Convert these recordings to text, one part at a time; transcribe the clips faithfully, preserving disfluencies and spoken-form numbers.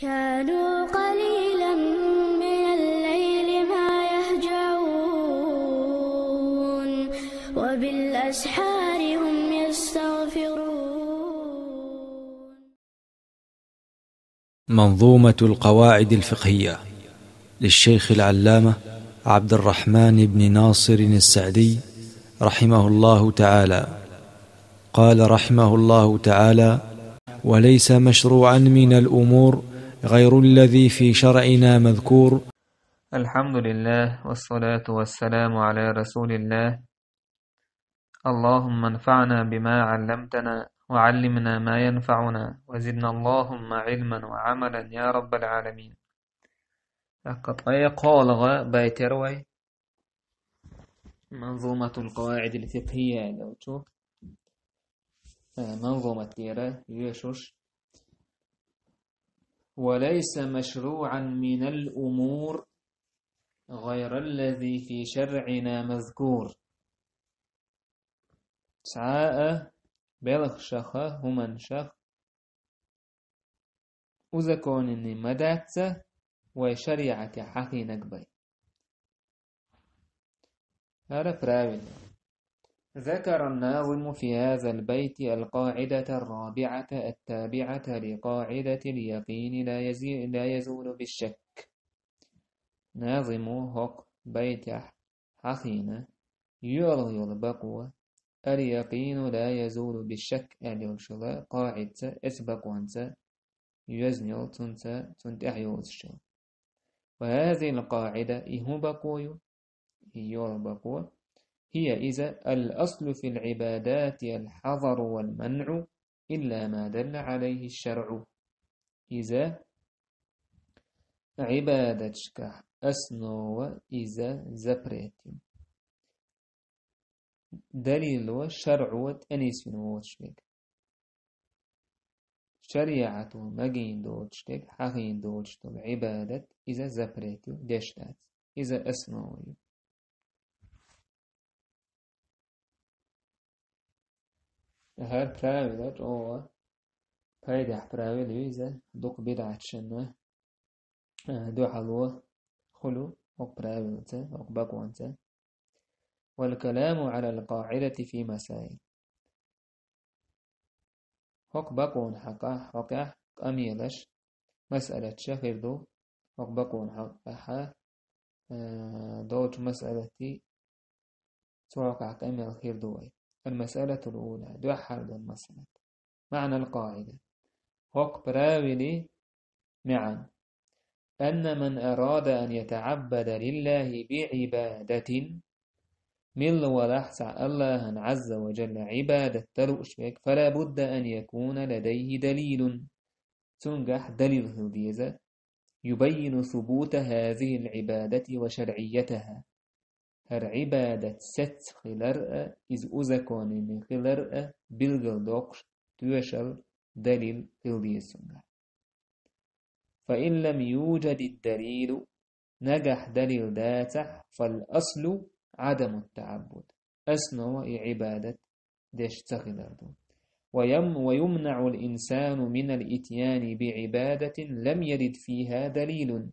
كانوا قليلا من الليل ما يهجعون، وبالأسحار هم يستغفرون. منظومة القواعد الفقهية للشيخ العلامة عبد الرحمن بن ناصر السعدي رحمه الله تعالى. قال رحمه الله تعالى: وليس مشروعا من الأمور غير الذي في شرعنا مذكور. الحمد لله، والصلاة والسلام على رسول الله. اللهم انفعنا بما علمتنا، وعلمنا ما ينفعنا، وزدنا اللهم علما وعملا يا رب العالمين. Аккъа ткъе кхоалагӀа байт яр вай Манзуматул Къаваидил Фикхия яхача, э, манзумат тӀера йоашуш: وليس مشروعا من الأمور غير الذي في شرعنا مذكور. Цхьа а белхашха, хӀуманашха узаконени ма дац вай шариӀате хьахийнарг бай. ХӀара правило. ذكر الناظم في هذا البيت القاعدة الرابعة التابعة لقاعدة اليقين لا يزي-، لا يزول بالشك. Назиму хӀокху байтехь хьахийна йоьалгӀа йолу бакъо: اليقين لا يزول بالشك аьлла йолчу къаӀидаца, эцу бакъонца йоьзна йолу, цунца, цунна тӀаьхьа йоцуш йолу. وهذه القاعدة, и хӀун бакъо ю? И йоьалгӀа бакъо. هي, иза, الأصل في العبادات الحظر والمنع إلا ما دل عليه الشرع. Иза Ӏибадаташкахь основа, иза запрет ю. Далило, шарӀо тӀенисвина воцуш верг. ШариӀато магийна доцуш дерг, хьахийна доцуш долу Ӏибадат, иза запрет ю, деш дац. Иза основа ю. ХӀара правило чӀогӀа пайдехь правило ю иза, дукха бидӀаташна, а, дуьхьало хуьлу хӀокху правилаца, хӀокху бакъонца. والكلام على القاعدة في مسائل. ХӀокху бакъонан хьакъехь, хӀокхехь къамелаш, масъалаташ хир ду, хӀокху бакъонан хьакъехь, э, долчу масъалатийн цу хьокъехь къамел хир ду вай. المسألة الأولى, дуьххьара долу масъалат. معنى القاعدة. ХӀокху правилин маьӀна: أن من أراد أن يتعبد لله بعبادة, милла валахь цхьа АллахӀан Ӏазза ва Жалла Ӏибадат дан лууш верг, فلا بد أن يكون لديه دليل, цуьнгахь далил хила деза, يبين ثبوت هذه العبادة وشرعيتها. ХӀара Ӏибадат сецна хилар а, иза узаконени хилар а билгалдоккхуш тоьшалла, далил хила деза цуьнгахь. فإن لم يوجد الدليل, нагахь далил дацахь, فالأصل عدم التعبد. Основа и Ӏибадат деш ца хилар ду. ويم-، ويمنع الإنسان من الإتيان بعبادة لم يرد فيها دليل.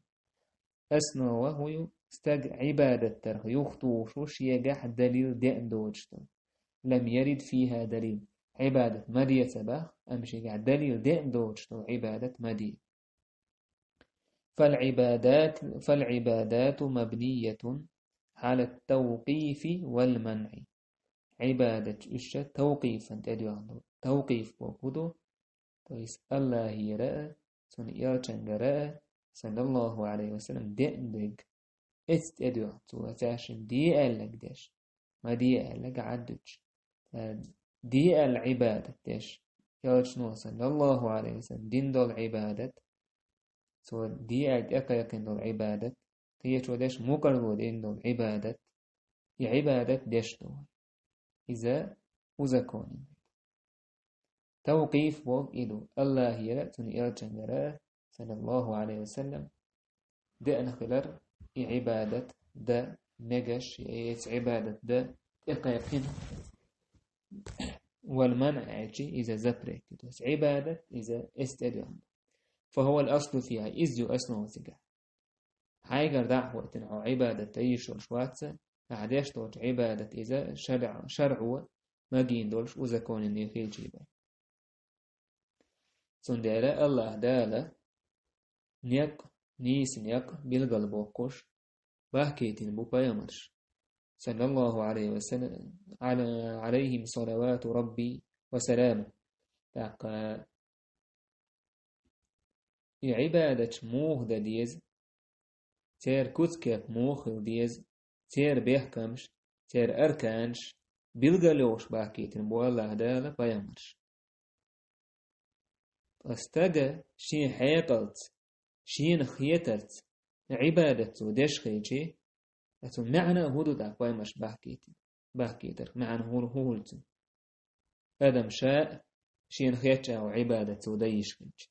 Основа хӀун ю? Стаг Ӏибадат дарх юхатухуш ву, шегахь далил деана доцуш долу. لم يرد فيها دليل. Ӏибадат ма де ца боху, амма шегахь далил деана доцуш долу Ӏибадат ма де. فالعبادات، فالعبادات مبنية على التوقيف والمنع. Ӏибадаташ уьш тавкъифан тӀедоьгӀна ду. Тавкъиф бохург хӀун ду? То есть АллахӀера а, цуьнан элчангара а, саллаллаху Ӏалайхи ва саллам, деана дерг эцна тӀедоьгӀна, цо цаьршинна де аьлларг деш, ма де аьлларг Ӏад дуьтуш. Цара де аьлла Ӏибадат деш, элчано, саллаллаху Ӏалайхи ва саллам, дина долу Ӏибадат, цо де аьлла тӀекхайкхина долу Ӏибадат, кхечо деш мукъарло дина долу Ӏибадат, и Ӏибадат деш ду вай. Иза узаконен. Тавкъиф бохург и ду, АллахӀера а, цуьнан элчангара а, саллаллаху Ӏалайхи ва саллам, деана хилар и Ӏибадат дан мегаш, я эца Ӏибадат дан тӀекхайкхина. والمنع аьлча иза запрет ду. То есть Ӏибадат иза эцна тӀедоьгӀна. فهو الأصل فيها, иза ю основа цигахь. Хьайгара дӀа а хӀоттина хьо Ӏибадат дан йиш йолуш вац, ахьа деш долчу Ӏибадат иза шарӀ-, шарӀо магийна долуш, узаконенный хилчий бен. Цундела АллахӀ Дала некъ, нийса некъ билгалбоккхуш бахкийтина бу пайхамарш, саллаллаху алейхи ва саллям, ала-, алейхим салавату Рабби ва саламу. ТӀаккха и Ӏибадаташ муха дан деза, церан куц-кеп муха хила деза, церан бехкамаш, церан арканаш билгалйохуш бахкийтина бу АллахӀ Дала пайхамарш. Ткъа стага шен хьекъалца, шена хетарца Ӏибадат цо деш хилча, ткъа цуьнан маьӀна а хӀун ду тӀаккха пайхамарш бахкийти-, бахкийтарх? МаьӀна хӀун, хӀун хуьлу цуьнан? Адам ша а шена хетачу агӀор Ӏибадат цо дан йиш хилча.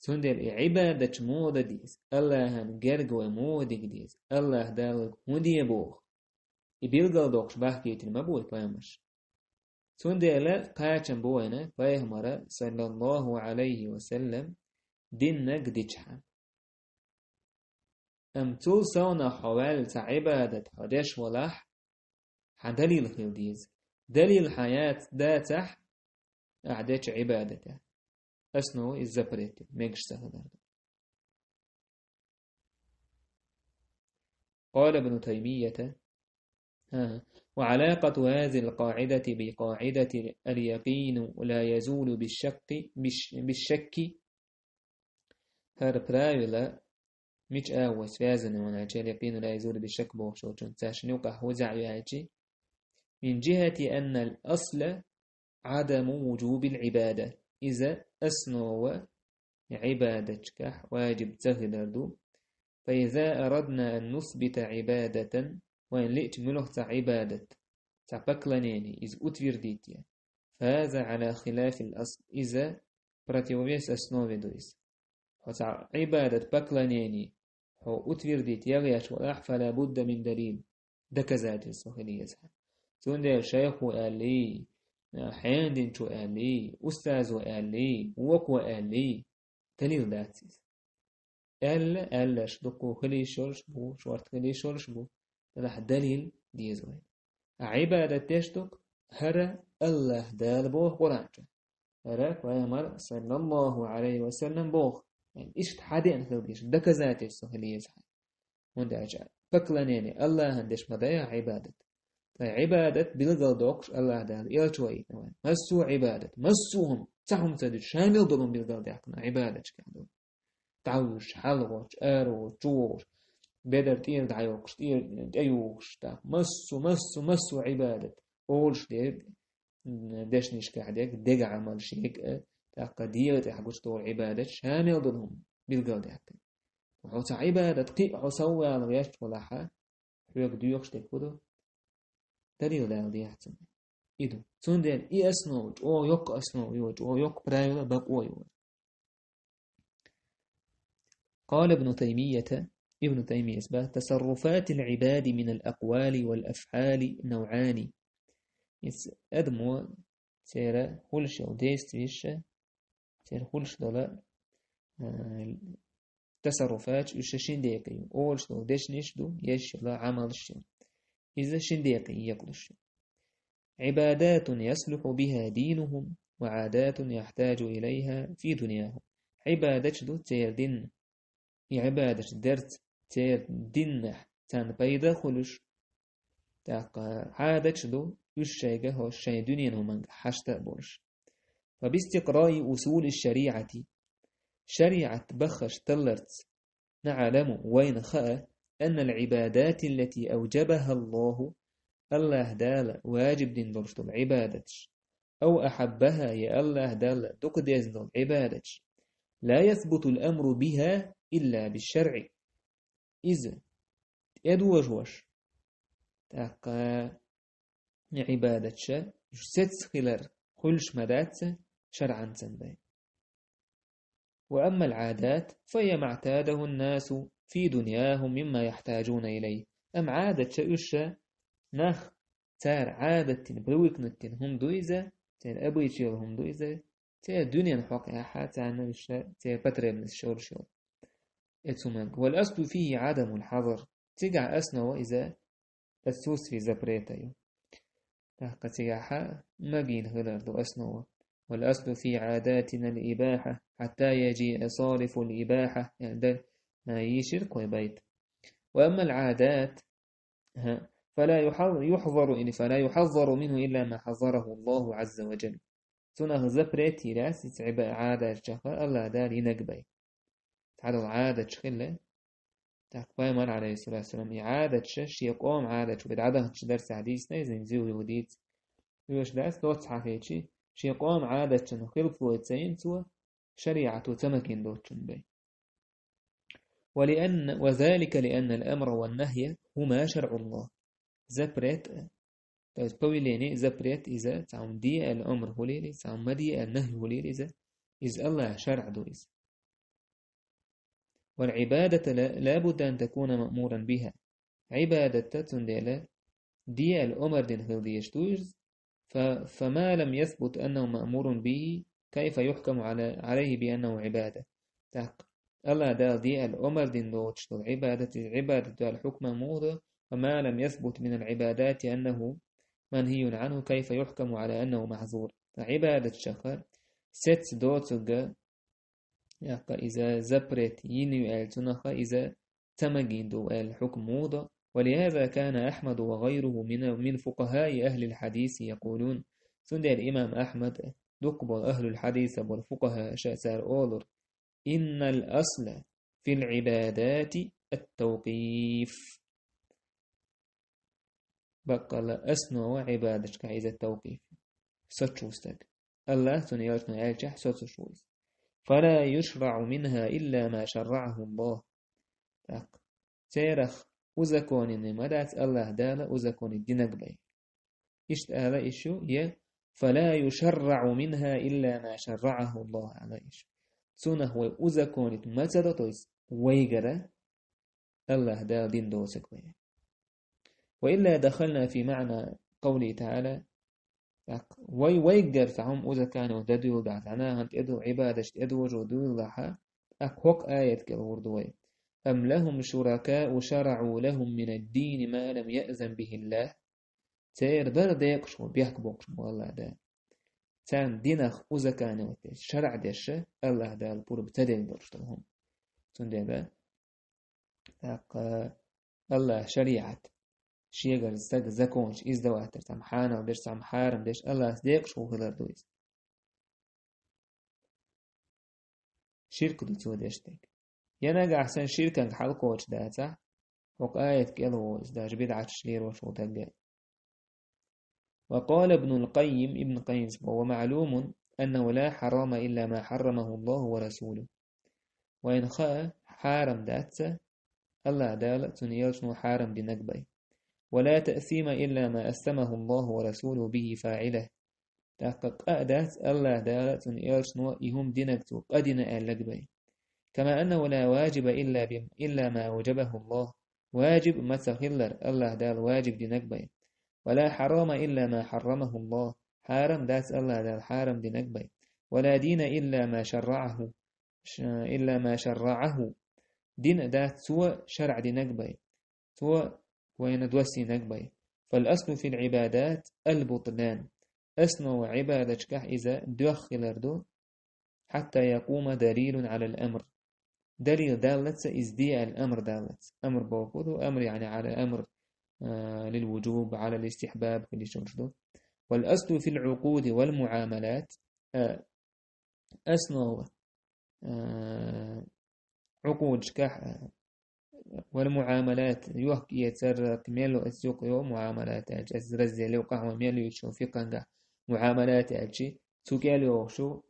Цундела и Ӏибадаташ муха дан деза, АллахӀан герга вай муха дига деза, АллахӀ Дала вайга хӀун де боху, и билгалдоккхуш бахкийтина ма бу вай пайхамарш. Цундела кхачам бу вайна пайхамара, саллаллаху алейхи ва саллям, диннарг дичахьа. Амма цул совнах хьо ваьлла цхьа Ӏибадат хьо деш валахь, хьан далил хила деза. Далил хьан яц-, дацахь, ахьа дечу Ӏибадатехь, основа иза запрет ю, мегаш ца хилар ду. قال ابن تيمية: ها، وعلاقة هذه القاعدة بقاعدة اليقين لا يزول بالشك، بالش-، بالشك. ХӀара правило мича агӀор связано ван аьлча, اليقين لا يزول بالشك бохучу цаьршинна юкъахь хӀун зӀе ю аьлча, من جهة أن الأصل عدم وجوب العبادة. Иза основа Ӏибадатчкахь ваджиб ца хилар ду. فإذا أردنا أن نثبت عبادة, вайн лиъча муьлха цхьа Ӏибадат, цхьа поклонение, иза утвердить е, فهذا على خلاف الأصل, иза противовес основе ду иза. Хьо цхьа Ӏибадат, поклонение, хьо утвердить ягӀеш валахь, فلا بد من دليل, доказательство хила еза хьан. Цундела шайхо аьллий, хьенан динчо аьллий, устазо аьллий, вукхо аьллий, далил дац иза. Аьлла, аьлларш дуккха хила йиш йолуш бу, шорта хила йиш йолуш бу, делахь далил деза вай. А Ӏибадат деш ду-кх хӀара АллахӀ Дала боху Къуръан чу. ХӀара пайхамар, саллаллаху алейхи ва саллям, боху. Иштта хьан деана хила деза, доказательство хила еза хьан. ХӀунда аьлча поклонение АллахӀан деш ма дай ахь Ӏибадат. Ткъа Ӏибадат билгалдоккхуш АллахӀ Дала элча ваийтина вайн. Массо а Ӏибадат, массо а хӀума, цхьа хӀума ца дуьтуш, шамил долу хӀума билгалдаьккхина Ӏибадатчкахь ду. ДӀавуьжуш, хьалхочу, араволчу, чувогӀуш, бедар тӀера дӀайоккхуш, тӀера, тӀеюхуш, тӀаккха массо, массо, массо Ӏибадат. Олуш дерг, м, дешнашкахь дерг, дега Ӏамалш ерг а, тӀаккха дегӀа тӀехь гучудолу Ӏибадат, шамил долу хӀума билгалдаьккхина. Хьо цхьа Ӏибадат кхин а хьо сов вала веш валахь, хьоьга доьхуш дерг хӀун ду? Далил дала дехьа цунна. И ду. Цундела и основа, чӀогӀа йоккха основа ю, чӀогӀа йоккха правило, бакъо ю. قال ابن تيمية, Ибн Таймияс боху: تصرفات العباد من الأقوال والأفعال نوعان. Иза адамо церан хуьлуш йолу действиеш, церан хуьлуш долу, а, тасарруфаташ, уьш шин декъе ю. Олуш долу дешнаш ду, еш йолу Ӏамалш ю. Иза шин декъе екъалуш ю. عبادات يصلح بها دينهم وعادات يحتاج إليها في دنياهم. Ӏибадаташ ду церан динна. И Ӏибадаташ дерца церан диннехь царна пайда а хуьлуш, тӀаккха Ӏадаташ ду, уьш шайга хӀо шайн дуьненан хӀуманга хьашта а болуш. فباستقراء أصول الشريعة, шариӀат баххаш талларца, نعلم, вайна хаьа, أن العبادات التي أوجبها الله, АллахӀ Дала ваджиб дина долуш долу Ӏибадаташ, أو أحبها, я АллахӀ Дала дукха дезна долу Ӏибадаташ, لا يثبت الأمر بها إلا بالشرع. Иза тӀедожош, тӀаккха Ӏибадаташ, уьш сецца хилар хуьлуш ма дац шарӀанца бен. وأما العادات فهي ما اعتاده الناس في دنياهم مما يحتاجون إليه. Амма Ӏадаташ уьш нах цара Ӏадат дина, привыкнуть дина хӀума ду иза, церан обычай йолу хӀума ду иза, Церан дуьненан хьокъехь царна уьш, церан потребность шорш йолу. Эцу мега. والأصل فيه عدم الحظر. Цигахь основа иза отсутствие запрета ю. ТӀаккха цигахь магийна хилар ду основа. والأصل في عاداتنا الإباحة حتى يجيء صارف الإباحة. Яъни дан, а, йийшира кхой байта. وأما العادات, ХӀаъ. فلا يحظ-، يحظر، يعني، فلا يحظر منه إلا ما حظره الله عز وجل. Цунах запрет йийр яц, иза Ӏиба-, Ӏадатчех Аллах Дала йинарг бен. Цхьадолу Ӏадаташ хилла. ТӀаккха Пайхамар, Ӏалайхиссалату вассалам, и Ӏадаташ, шен къоман Ӏадаташ, вай дӀадаханчу дарсехь дийцина иза, зуьйш ю дийца. Уьш дац доцца хьан хетчи, шен къоман Ӏадаташна хилфлой ца йина цо, шариӀато ца магийна доцчунна бен. ولأن، وذلك لأن الأمر والنهي هما شرع الله. Запрет, то есть повеление, запрет иза, цхьа хӀума де аьлла омр хӀулийла иза, цхьа хӀума ма де аьлла нахӀй хӀулийла иза, иза Аллах шарӀ ду иза. والعبادة لا، لا بد أن تكون مأمورا بها. Ӏибадат, цундела, де аьлла омар дина хила дезаш ду иза. ف-، فما لم يثبت أنه مأمور به، كيف يحكم على، عليه بأنه عبادة؟ ТӀаккха Аллах Дала де аьлла омар дина доцуш долу Ӏибадат, иза Ӏибадат ду аьлла хьукма муха ду, وما لم يثبت من العبادات أنه منهي عنه، كيف يحكم على أنه محظور؟ Ткъа Ӏибадатчех сецца доцург, тӀаккха иза запрет йина ю аьлла, цунах иза ца магийна ду аьлла хьукма муха ду. ولهذا كان أحمد وغيره من، من فقهاء أهل الحديث يقولون. Цундела имам Ахьмад, дукха болу ахьлул хьадисехь болу фукъахӀа аша цара олура: إن الأصل في العبادات التوقيف. Баккъалла основа Ӏибадатчех иза тавкъиф. Сацо стаг. Аллах, цуьнан элчано аьллачохь сацо ву иза. فلا يشرع منها إلا ما شرعه الله. ТӀаккха церах узаконение ма дац Аллах Дала узаконить динарг бен. Иштта ала иш ю, я فلا يشرع منها إلا ما شرعه الله ала иш. Цунах вай узаконить ма ца до, то есть вайгара Аллах Дала дина доцург бен. وإلا دخلنا في معنى قوله تعالى. ТӀаккха вай, вайгара цхьа хӀума узаконить дан дуьйлалахь, цхьа нахана тӀедо-, Ӏибадаташ тӀедожо дуьйлалахь, тӀаккха хӀокху аят кӀел гӀур ду вай: أم لهم شركاء شرعوا لهم من الدين ما لم يأذن به الله. Церан бара декъашхо бехк боккхуш бу Аллах Дала. Царна динах узаконить деш, шарӀ деш, Аллах Дала пурба ца делла долуш долу хӀума. Цундела тӀаккха Аллах шариӀат, шегара стага законаш издавать деш, цхьа хӀума хьанал деш, цхьа хӀума хьарам деш, Аллах декъашхо хилар ду иза. Ширк ду цо деш дерг. Я нагахь санна ширканга хьалакхочуш дацахь, хӀокху аят кӀел гӀо иза, даже бидӀаташ лелош волу стаг. وقال ابن القيم، Ибн Къаййимс боху: ومعلوم أنه لا حرام إلا ما حرمه الله ورسوله. Вайна хаьа, хьарам дац Аллах Дала а, цуьнан элчано а хьарам динарг бен. ولا تأثيم إلا ما أثمه الله ورسوله به فاعله. ТӀаккха къа а дац Аллах Дала а, цуьнан элчано а и хӀума динарг цо къа дина аьлларг бен. كما أنه لا واجب إلا بم-، إلا ما أوجبه الله. Важиб ма ца хилар Аллах Дала важиб динарг бен. ولا حرام إلا ما حرمه الله. Хьарам дац Аллах Дала хьарам динарг бен. ولا دين إلا ما شرعه. Ш-، إلا ما شرعه. Дин а дац цо шарӀ динарг бен. Цо вайна доссийнарг бен. فالأصل في العبادات البطلان. Основа Ӏибадатчех иза доьхна хилар ду, حتى يقوم دليل على الأمر. Далил даллалц иза де аьлла амр даллалц. Амр бохург ду, амр, яъни, على أمر, а, للوجوب، على الاستحباب хила йиш йолуш ду. والأصل في العقود والمعاملات, а, основа, а, Ӏукъудашкахь, а, والمعاملات, йохк-эцар, мел йо, аса юкъа йо муамалат аьлча, аса раздел йо, къахьо мел йоьдуш йо фикъхьангахь муамалат аьлча, цу кӀел йогӀуш ю,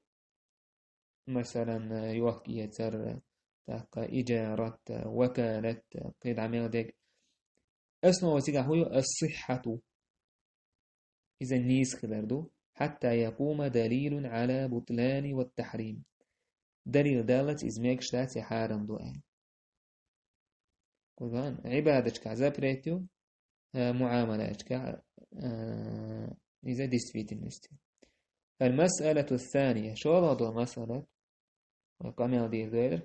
масалан, йохк-эцар, тӀаккха иджарат, вакалат, кхидӀа мел дерг. Основа цигахь хӀун ю? الصحة. Иза нийса хилар ду, حتى يقوم دليل على البطلان والتحريم. Далил даллалц иза мегаш дац я хьарам ду аьлла. Кхузахь Ӏибадатчех запрет ю, а, муамалатчех, а, иза действительность ю. المسألة الثانية, шолгӀа дола масъала, вай къамел дийр дойрах,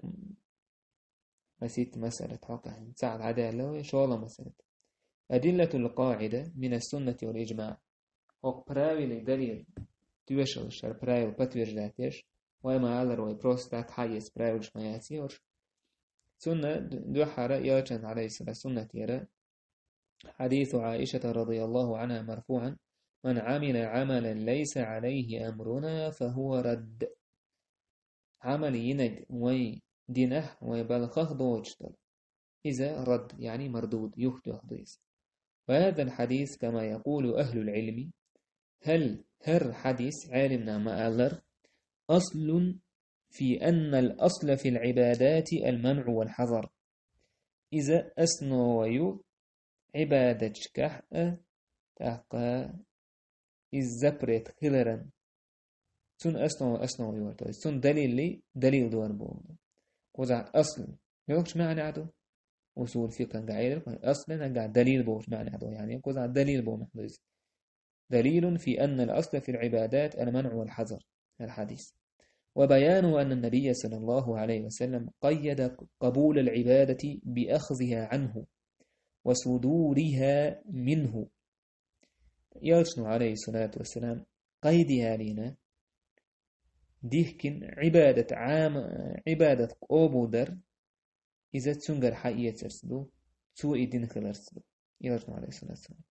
масит масъала хьокъехь, цхьаъ дӀадаьлла вай, шолгӀа масъала. أدلة القاعدة من السنة والإجماع. ХӀокху правиле далил, тоьшалла шара правил подтверждать деш, вай ма аллара, вай просто так хьаэца правилаш ма яц йош. Цунна дуьххьара элчан, алейхиссалам, суннат яра, حديث عائشة رضي الله عنها مرفوعا: من عمل عملا ليس عليه أمرنا فهو رد. Ӏамал йинарг вайн динехь, вайн балхах доцуш долу, иза рад, яъни мардуд, юхатоьхна ду иза. وهذا الحديث كما يقول أهل العلم, хӀара, хӀара хьадис, Ӏелимнаха ма-аллара, أصل في أن الأصل في العبادات المنع والحظر. Иза основа ю Ӏибадаташкахь а, тӀаккха иза запрет хиларан. Цунна основа, основа ю, то есть цунна далилли, далил ду боху. Кхузахь асл муьлхачу маьӀнехь ду? Усул фикъхьан гахь элира, аслан нагахь далил бохучу маьӀнехь ду, яъни кхузахь далил боху маьӀна ду иза. دليل في أن الأصل في العبادات المنع والحظر. الحديث. وبيانه أن النبي صلى الله عليه وسلم قيد قبول العبادة بأخذها عنه وصدورها منه. Элчано, алейхиссалату вассалам, къайд ялийна, дихкина Ӏибадат Ӏама, Ӏибадат къобалдар, иза цуьнгара хьаэцарца ду, цо и дина хиларца ду. Элчано, алейхиссалату вассалам.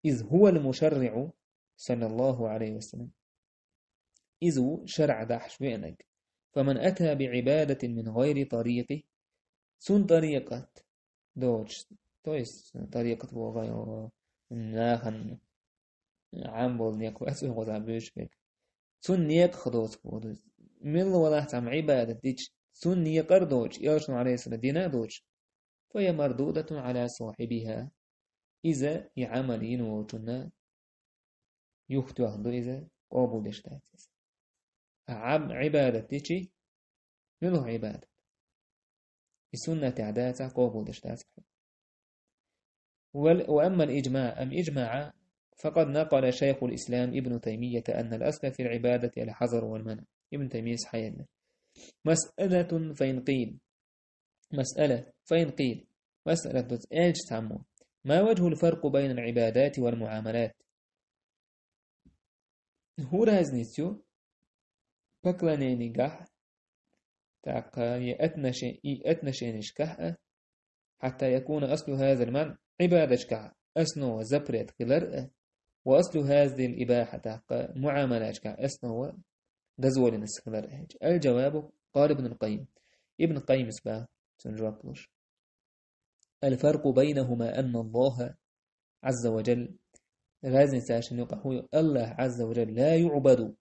إذ هو المشرع صلى الله عليه وسلم. Иза ву шарӀ дахьаш веанарг. فمن أتى بعبادة من غير طريقه, цуьнан тӀарикъат доцуш, то есть тӀарикъат боху нахана Ӏам болу некъ вац вайн кхузахь буьйцуш берг. Цуьнан некъах доцург боху иза. Милла валахь цхьамма Ӏибадат дича, цуьнан некъара доцуш, элчано, алейхиссалам, дина а доцуш, فهي مردودة على صاحبها. Иза и Ӏамал йина волчунна юхатоьхна ду иза, къобалдеш дац иза. Ӏам-, Ӏибадат дичи, муьлха Ӏибадат? И суннатехь дацахь, къобалдеш дацахь. وال-، وأما الإجماع، أم إجماع، فقد نقل شيخ الإسلام ابن تيمية أن الأصل في العبادة الحظر والمنع. Ибн Таймийяс хьаелла. مسألة فإن قيل. مسألة فإن قيل. Масъала доцу элча цхьаммо. ما وجه الفرق بين العبادات والمعاملات؟ ХӀун разница ю поклоненигахь, тӀаккха и отноше-, и отношенешкахь а, حتى يكون أصل هذا المنع, Ӏибадаташкахь основа запрет хилар а, وأصل هذه الإباحة, тӀаккха муӀамалаташкахь основа дозволенность хилар а. الجواب، قال ابن القيم. Ибн Къаййимас боху, цуьнан жоп луш. الفرق بينهما أن الله عز وجل. Разница шина юкъахь хӀун ю? Аллах Ӏазза ва Джалла لا يعبد.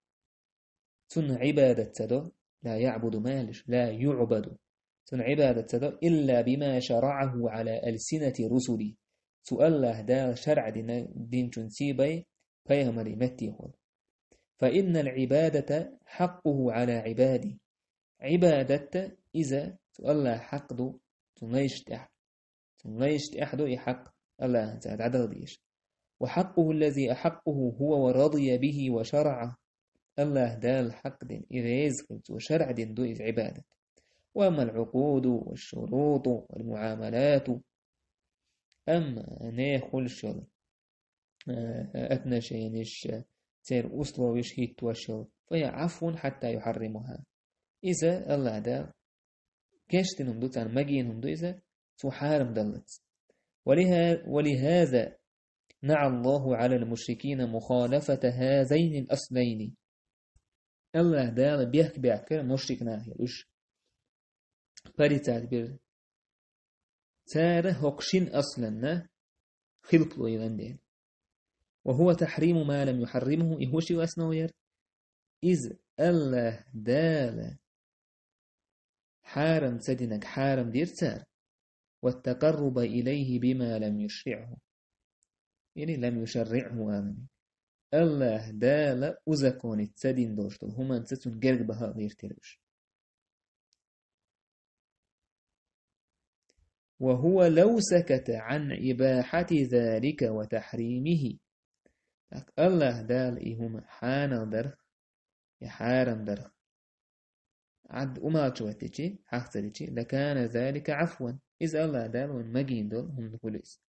Цунна Ӏибадат ца до, لا يعبد ма аьлла, لا يعبد. Цунна Ӏибадат ца до إلا بما شرعه على ألسنة رسله. Цу Аллах Дала шарӀ дина, динчун сий бай пайхамарийн меттехула. فإن العبادة حقه على عباده. Ӏибадат иза цу Аллах хьакъ ду цуьнан лайш тӀехь. Цуьнан лайш тӀехь ду и хьакъ, Аллахьанца дӀадала дезаш. وحقه الذي أحقه هو ورضي به وشرعه. Аллах Дала хьакъ дина, и реза хилла, цо шарӀ дина ду иза Ӏибадат. وأما العقود والشروط والمعاملات. Амма нехан хуьлуш йолу, э, отношенеш, церан условеш хӀиттош йолу, فهي عفو حتى يحرمها. Иза Аллах Дала гечдина хӀума ду, царна магийна хӀума ду иза, цо хьарам даллалц. ولها-، ولهذا نعى الله على المشركين مخالفة هذين الأصلين. Аллах Дала бехк баьккхира мушрик нахе уьш. Порицать бира. Цара хӀокху шина асланна хилпало йилан дела. وهو تحريم ما لم يحرمه, и хӀун шу основа яра? Иза Аллах Дала хьарам ца динарг хьарам дира цара. والتقرب إليه بما لم يشرعه. Или لم يشرعه алани. Аллах Дала узаконить ца дина долуш долу хӀуманца цунна герга баха а гӀиртира уьш. وهو لو سكت عن إباحة ذلك وتحريمه. ТӀаккха Аллах Дала и хӀума хьанал дарх, я хьарам дарх Ӏад умалчу ваттичи, хьахцадичи, لكان ذلك عفوا. Иза Аллах Дала вайн магийна долу хӀума хуьлу иза.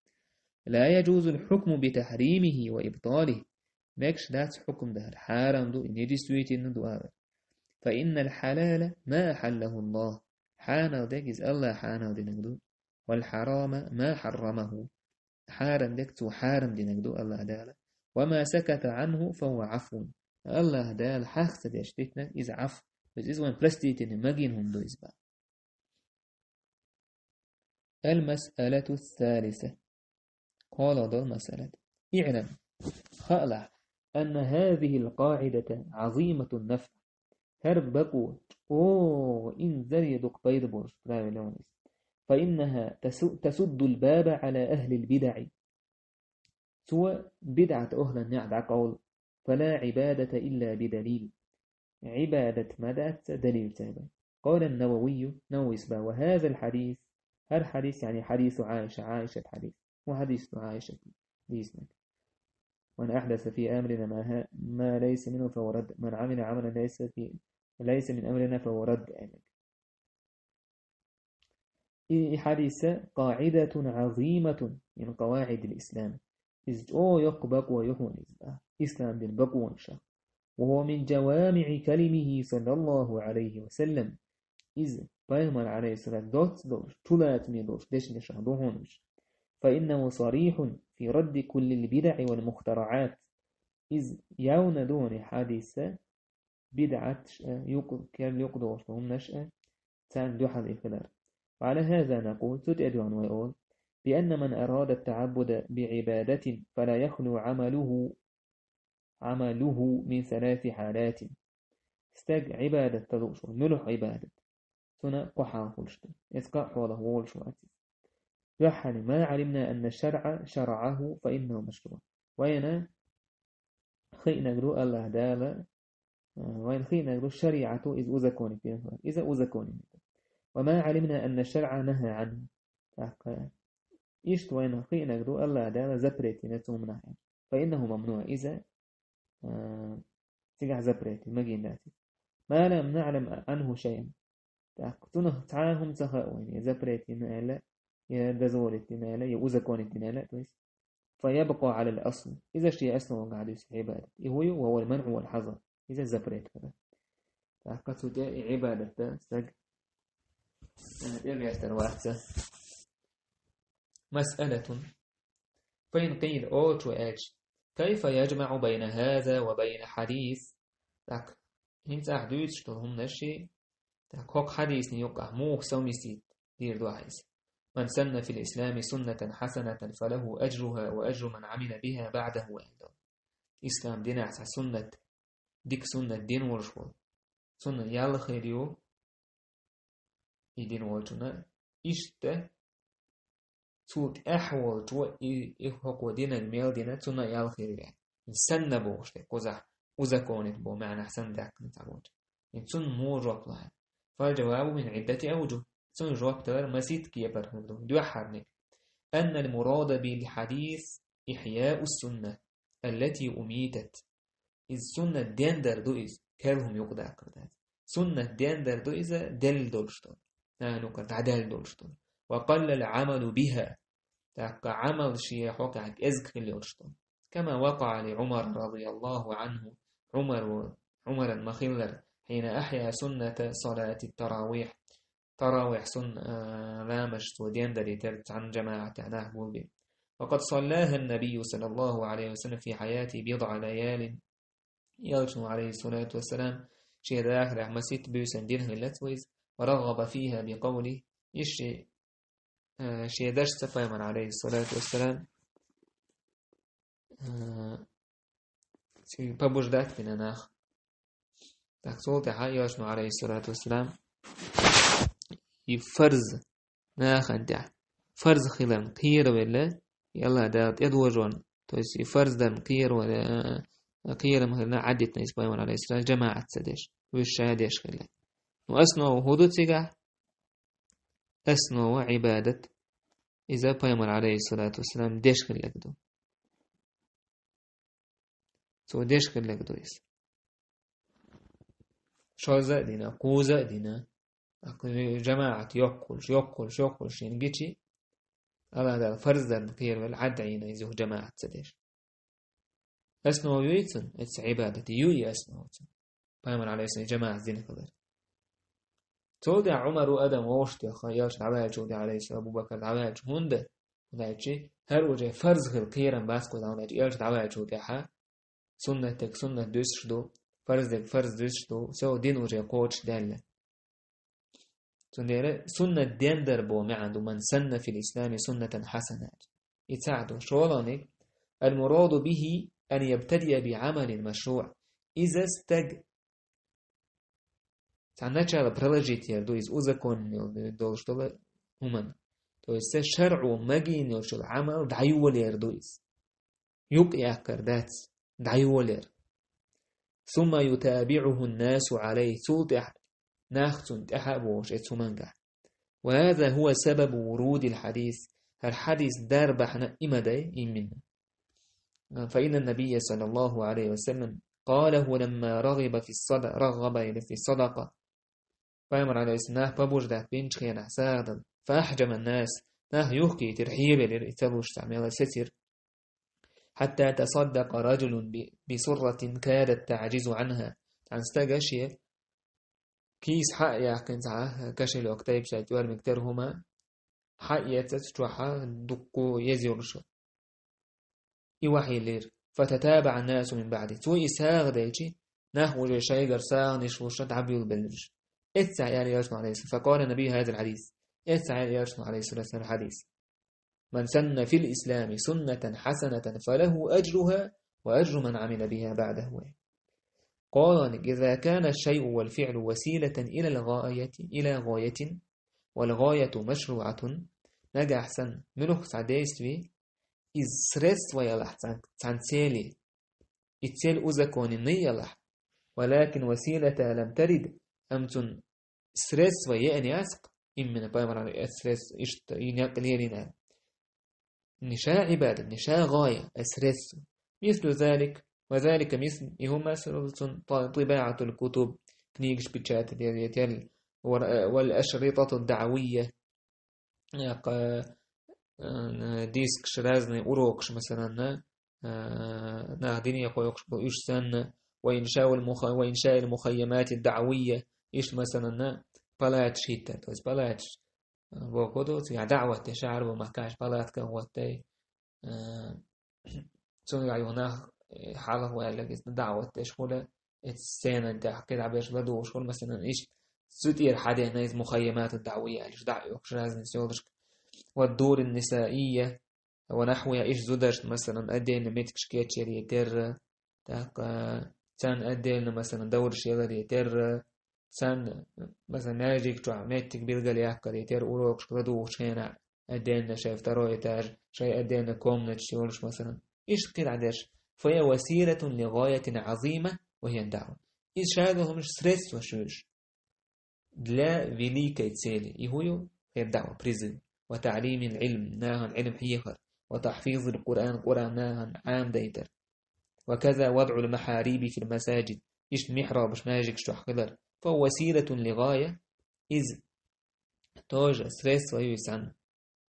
لا يجوز الحكم بتحريمه وإبطاله. Мегаш дац хьукм дахар, хьарам ду, и недействительно ду алар. فإن الحلال ما أحله الله. Хьанал дег иза Аллах хьанал динаг ду. والحرام ما حرمه. Хьарам дег цо хьарам динаг ду Аллах Дала. وما سكت عنه فهو عفو. Аллах Дала хьахца деш дитнаг иза Ӏафу. Иза, иза вайн простительный, магийна хӀума ду иза бан. المسألة الثالثة. КхоалгӀа долу масъалат. اعلم. Хаалахь. أن هذه القاعدة عظيمة النفع. ХӀара бакъо чӀогӀа инзаре дукха пайда болуш правило ван иза. فإنها تس-, تسد الباب على أهل البدع. Цо бидӀат охлан неӀ дӀакъовла. فلا عبادة إلا بدليل. Ӏибадат ма дац далил ца бен. قال النووي, Нававис бан, وهذا الحديث, хӀара хьадис, يعني حديث عائشة, Ӏайшат хьадис. Ва хьадис ду Ӏайшат дийцинарг. من أحدث في أمرنا ما ه-, ما ليس منه فهو رد. من عمل عملا ليس في، ليس من أمرنا فهو رد. И, и хьадис قاعدة عظيمة من قواعد الإسلام. Иза чӀогӀа йоккха бакъо ю хьуна иза, ислам дин бакъонаш. وهو من جوامع كلمه صلى الله عليه وسلم. Иза пайхамар, Ӏалайхиссалату, доцца долуш, чулацаме долуш дешнашах ду хьуна уьш. فإنه صريح في رد كل البدع والمخترعات. Иза явна ду хьуна и хьадис, бидӀаташ а, юкъ-, керла юкъадолуш долу хӀуманаш а, царна дуьхьал хилар. وعلى هذا نقول, цу тӀе а дуьхьал вай олу, بأن من أراد التعبد بعبادة فلا يخلو عمله، عمله من ثلاث حالات. Стаг Ӏибадат дан лууш ву, муьлха Ӏибадат? Цуьнан кхо хьал хуьлуш ду. Иза кхаа хьолах волуш вац иза. Дуьххьара, ما علمنا أن الشرع شرعه فإنه مشروع. Вайна хиънарг ду Аллах Дала, а, вайна хиънарг ду шариӀато иза узаконить дина хилар. Иза узаконить ду. وما علمنا أن الشرع نهى عنه. ТӀаккха иштта вайна хиънарг ду Аллах Дала запрет дина цу хӀуманах. فإنه ممنوع. Иза, а, цигахь запрет ю, магийна дац иза. ما لم نعلم عنه شيئا. ТӀаккха цунах цхьа а хӀума ца хаьа вайна, я запрет йина аьлла, я дозволить йина аьлла, я узаконить йина аьлла, то есть. فيبقى على الأصل. Иза шен основагахь дуьсу Ӏибадат. И хӀун ю, وهو المنع والحظر. Иза запрет хилар. ТӀаккха цу тӀе и Ӏибадат дан стаг, э, тӀе гӀертар вац. مسألة. فإن قيل, олуш ву аьлча, كيف يجمع بين هذا وبين حديث؟ ТӀаккха хӀинца ахь дуьйцуш долу хӀуманаш, тӀаккха хӀокху хьадисна юкъахь муха совместить дийр ду ахь иза? من سن في الإسلام سنة حسنة فله أجرها وأجر من عمل بها بعده, аьлла. Ислам динехь цхьа суннат, дика суннат дина волуш волу, цунна ял хир ю и дина волчунна, иштта цул тӀаьхьа волчо и, и хӀокхо динарг мел дина, цунна ял хир ю. Санна бохуш тӀе кхузахь, узаконить боху маьӀнахь санна даьккхина цхьаболчо. И цунна муха жоп лахьа? فالجواب من عدة أوجه. Цунна жоп далар масийтта кепара хир ду. Дуьххьарниг. أن المراد بالحديث إحياء السنة التي أميتت. Иза суннат дендар ду иза, керла хӀума юкъадаккхар дац. Суннат дендар ду иза, делла долуш долу. Нана юкъара дӀадаьлла долуш долу. وقل العمل بها. ТӀаккха Ӏамал шен хьокъехь кӀезиг хила йолуш долу. كما وقع لعمر رضي الله عنه. Ӏумар ву-, Ӏумаран ма-хиллара, حين أحيا سنة صلاة التراويح. Таравихь сунна, а, ламаз цо дендарий тера цхьана жамаӀатехь нах гулбина. وقد صلاها النبي صلى الله عليه وسلم في حياته بضع ليال. Элчано, Ӏалайхиссалату вассалам, шен дахарехь масийтта буьйсанна дина хилла цо иза. ورغب فيها بقوله. Иштта, а, шен дашца пайхамар, Ӏалайхиссалату вассалам, а, цуьнга побуждать дина нах. ТӀаккха цул тӀаьхьа Элчано, Ӏалайхиссалату вассалам, и фарз нахана тӀехь, фарз хиларна кхеравелла, и Аллах Дала тӀедожорна, то есть и фарз дарна кхеравелла, кхерам хиларна Ӏадитина иза пайхамар, Ӏалайхиссалам, жамаӀатца деш, вуьш ша деш хилла. Ну, основа хӀун ду цигахь? Основа Ӏибадат. Иза пайхамар, Ӏалайхиссалату вассалам, деш хилларг ду. Цо деш хилларг ду иза. шозза а дина, кхузза а дина, жамаӀат йоккхуш, йоккхуш, йоккхуш шена гичи, Аллахь Дала фарз дарна кхеравелла, Ӏад Ӏийна иза юха жамаӀат ца деш. Основа юй цун, эцу Ӏибадата юй основа цун. Пайхамар, Ӏалайхиссалам, жамаӀат дина хилар. Цул тӀаьхьа Ӏумара адам вовшахтоьхна, Элча дӀаваьллачул тӀаьхьа, Ӏалайхиссалам, Абу Бакар дӀаваьллача, хӀунда? ХӀунда аьлча, хӀара уже фарз хила кхерам бац кхуза, хӀунда аьлча Элча дӀаваьллачул тӀаьхьа, суннатега суннат дуьсуш ду, фарзега фарз дуьсуш ду, со дин уже кхочушдаьлла. Цундела суннат дендар бо маьӀна ду: «من سن في الإسلام سنة حسنة». И цхьаъ ду. ШолгӀаниг: «المراد به أن يبتدئ بعمل مشروع». Иза стаг цхьа начало проложить яр ду, иза узаконенный долуш долу хӀуман. То есть, ца шарӀо магийна йолчул Ӏамал дӀайолаяр ду иза. Юкъ яккхар дац, дӀайолаяр. «ثم يتابعه الناس عليه», цул тӀаьхьа нах цунна тӀаьхьа а бохуш эцу хӀумангахь. «وهذا هو سبب ورود الحديث», хӀара хьадис дар бахьана и ма дай, именно. «فإن النبي صلى الله عليه وسلم قاله لما رغب في الصد-، رغب في الصدقة». Пайхамар, Ӏалайхиссалам, нах побуждать бинчу хенахь сагӀа дала. «فأحجم الناس», нах юхкийтира, хьевелира, и ца луш цхьа мела сецира. «حتى تصدق رجل ب-، بصرة كادت تعجز عنها». Цхьана стага шен кийса хьа а яьккхина, цхьа кошелёк тайпа шайн тӀоьрмиг тера хӀума, хьа а эцна цу чохь дуккха еза йолуш. И вахьийлира. «فتتابع الناس من بعده». Цо и сагӀа делчи, нах уже шайгара сагӀанаш луш дӀабуьйлабелларш. Эццахь аьлла Элчано, Ӏалайхиссалам, «فقال النبي هذا الحديث». Эццахь аьлла Элчано, Ӏалайхиссалату вассалам, хьадис: «من سن في الإسلام سنة حسنة فله أجرها وأجر من عمل بها بعده». КхоалгӀаниг: «إذا كان الشيء والفعل وسيلة إلى الغاية، إلى غاية، والغاية مشروعة». Нагахь санна муьлхха цхьа действие, иза средство ялахь цхьан, цхьан цели, и цель узаконенный ялахь, «ولكن وسيلتها لم ترد», амма цунна средство еана яц-кх, именно пайхамаран эцу средство иштта и некъ лелийна аьлла. Не ша Ӏибадат, не ша гӀая, а средство. «مثل ذلك», «وذلك مثل», и хӀума масала цунна, «طباعة الكتب», книгаш печатать яр, яр, «والأشرطة الدعوية», яккха, э, дискаш, разные урокаш, масалан, э, нах дине кхойкхуш бу уьш санна, «وإنشاء المخ-، وإنشاء المخيمات الدعوية», иштта, масалан, палаткаш хӀиттар. То есть палаткаш, э, боху ду, цигахь даӀват деш, шахьар бу махкаш палатка гӀоттай, э, цуьнгахь юха нах, э, хьалха ваьлларг иза даӀват деш хуьлу, эцу сценан тӀехь кхидӀа берш ладугӀуш хуьлу, масалан, иштта цу тӀера хьадеана иза мухайямату даӀвия аьлла, дӀа а оьхуш, разница йолуш. «والدور النسائية ونحوها», иштта зударшна, масалан, отдельно меттигаш кечъяр я терра, тӀаккха царна отдельно, масалан, довраш ялар я терра, царна, масалан, маьждиг чохь меттиг билгалъяккхар я терра, урокашка ладугӀучу хенахь, отдельно шайн второй этаж, шайн отдельно комнаташ йолуш, масалан. Иштта кхидӀа дерш: «فهي وسيلة لغاية عظيمة وهي الدعوة». Иза шадолу хӀумаш средстваш ю уьш для великой цели. И хӀун ю? ХӀара даӀва, призыв. «وتعليم العلم», нахана Ӏилма хьехар. «وتحفيظ القرآن», Къуръан нахана Ӏамадайтар. «وكذا وضع المحاريب في المساجد», иштта михьрабаш маьждигаш чохь хилар. «فهو وسيلة لغاية», иза тоже средство ю цхьанна,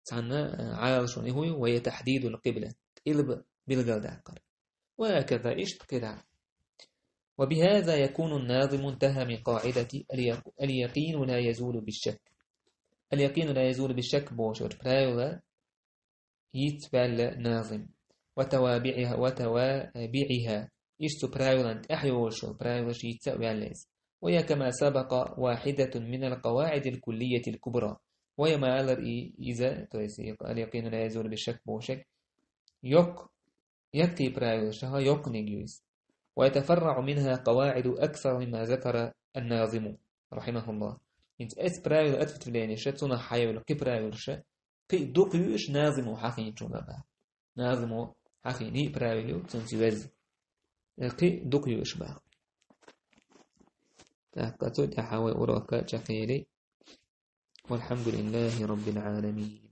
цхьанна, э, Ӏалашо и хӀун ю, «وهي تحديد القبلة», къилба билгалдаккхар. «وهكذا», иштта кхидӀа. «وبهذا يكون الناظم انتهى من قاعدة اليق-، اليقين لا يزول بالشك». «اليقين لا يزول بالشك» бохучу правила йийца ваьлла назим. «وتوابعها، وتوابعها». Иштта цу правилан тӀаьхьа йолуш йолу правилаш йийца а ваьлла иза. «وهي كما سبق واحدة من القواعد الكلية الكبرى». Вай ма-аллара и-, иза, то есть и «اليقين لا يزول بالشك» бохушег, йоккха, яккхий правилаш чохь йоккханиг ю иза. «ويتفرع منها قواعد أكثر مما ذكر الناظم رحمه الله». ХӀинца эцу правила ответвлениеша, цунах хьайолу кхин правилаша, кхин а дукха ю уьш назимо хьахийначунах. Назимо хьахийна и правила ю, цуьнца веза. Э, кхин а дукха ю уьш баха. ТӀаккха цу тӀаьхьа вай урок чекхъели. والحمد لله رب العالمين.